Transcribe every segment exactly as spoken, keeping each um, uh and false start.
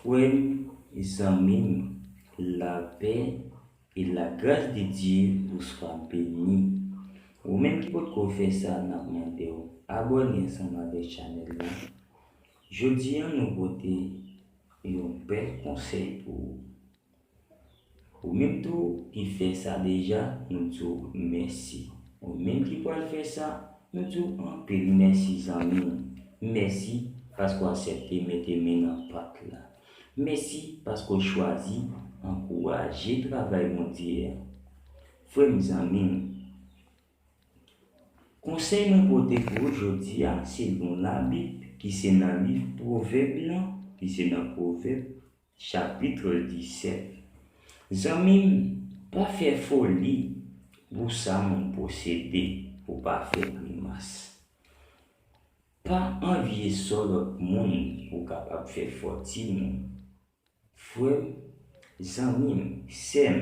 Frè m, zanmi m, lapè e lagras de Dye vous soit béni. Ou menm ki potko fè sa, n ap mande w abòne ansanm avèk chanèl la. Jodi a, nou pote yon bèl konsèy pou ou. Ou menm tou ki fè sa deja, nou di w mèsi. Ou menm ki pral fè sa, nou di w anpil mèsi, zanmi m. Mèsi paske w aksepte mete men nan pat la. Mèsi paske w chwazi ankouraje travay Bondye a. Frè m, zanmi m, konsèy mwen pote pou ou jodi a, selon Labib, ki se nan liv Pwovèb lan, ki se nan Pwovèb, chapit disèt. Zanmi m, pa fè foli pou sa moun posede, pou pa fè grimas. Pa anvye sò lòt moun pou w kapab fè fòtin ou. Frè m, zanmi m, sè m,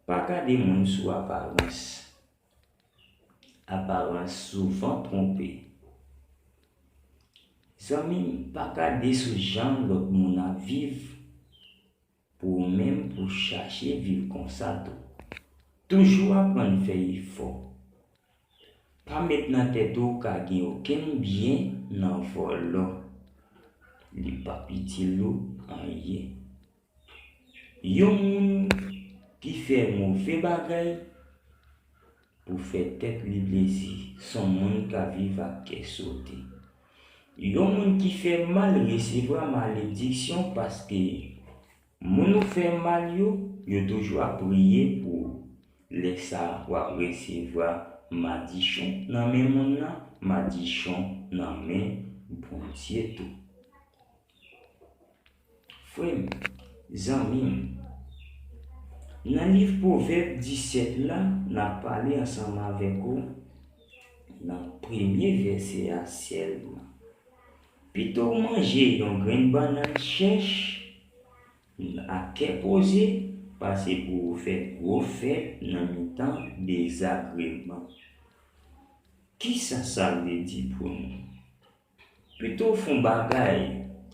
pa gade moun sou aparans. Aparans souvan twonpe. Zanmi m, pa gade sou jan lòt moun ap viv pou ou menm pou chache viv konsa tou. Toujou aprann fè efò. Pa met nan tèt ou ka gen okenn byen nan vòlò. Li p ap itil ou anyen. Yon moun ki fè move bagay pou fè tèt li plezi, s on moun k ap viv ak kè sote. Yon moun ki fè mal resevwa malediksyon, paske moun ou fè mal yo, yo toujou ap priye pou ou. Lè sa a, w ap resevwa madichon nan men moun nan, madichon nan men Bondye tou. Frè m, zanmi m, nan liv Pwovèb disèt la, n ap pale ansanm avèk ou nan premye vèsè a sèlman. Pito w manje yon grenn bannann chèch ak kè poze, pase pou w fè gwo fèt nan mitan dezagreman. Kisa sa vle di pou nou? Pito w fè yon bagay,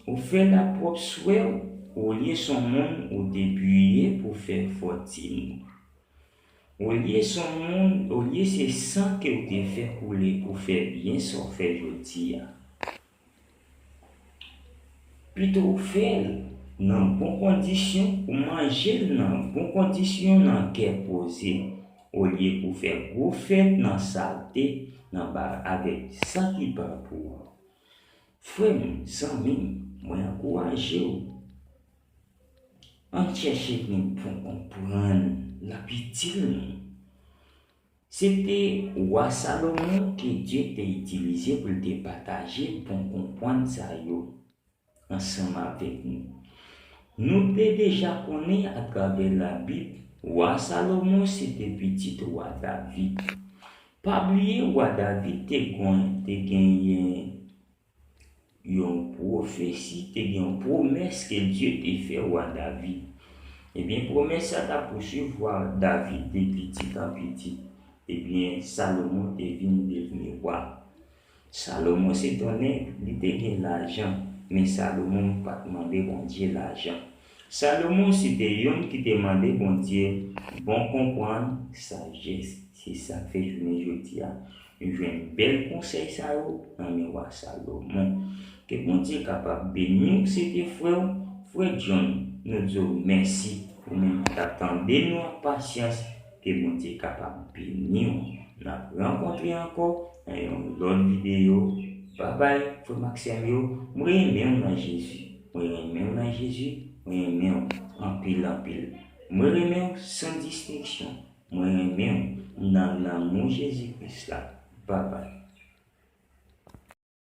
ou fè l ak pwòp swè w, olye s on moun ou te piye pou fè fòtin ou. Olye s on moun, olye se san ke w te fè koule pou fè byen sa w fè jodi a. Pito w fè l nan bon kondisyon, ou manje l nan bon kondisyon, nan kè poze, olye pou fè gwo fèt nan salte, nan ba avèk sa ki pa pou ou. Frè m, zanmi m, mwen ankouraje w. Ann chèche vin bon konprann, l ap itil nou. Se te wa Salomon ke Dye te itilize pou l te pataje bon konprann sa yo ansanm avèk nou. Nou te deja konnen atravè Labib, wa Salomon se te pitit wa David. Pa bliye, wa David te gwen-, te genyen yon pwofesi, te gen yon pwomès ke Dye te fè wa David. Ebyen, pwomès sa t ap pouswiv wa David de pitit an pitit. Ebyen, Salomon te vin devni wa. Salomon se t on nèg, li te gen lajan, men Salomon pa t mande Bondye lajan. Salomon se te youn ki te mande Bondye bon konprann, sajès. Se sa k fè jounen jodi a, nou jwenn bèl konsèy sa yo nan men wa Salomon. Ke Bondye kapab beni w, se te frè w, frè John. Nou di w mèsi, ou menm ki t ap tande nou ak pasyans, ke Bondye kapab beni w. N ap rankontre ankò nan yon lòt videyo. Babay, frè m ak sè m yo, mwen renmen w nan Jezi. Mwen renmen w nan Jezi. Mwen renmen w anpil, anpil. Mwen renmen w san distenksyon. Mwen renmen w nan lanmou Jezi Kris la. Babay.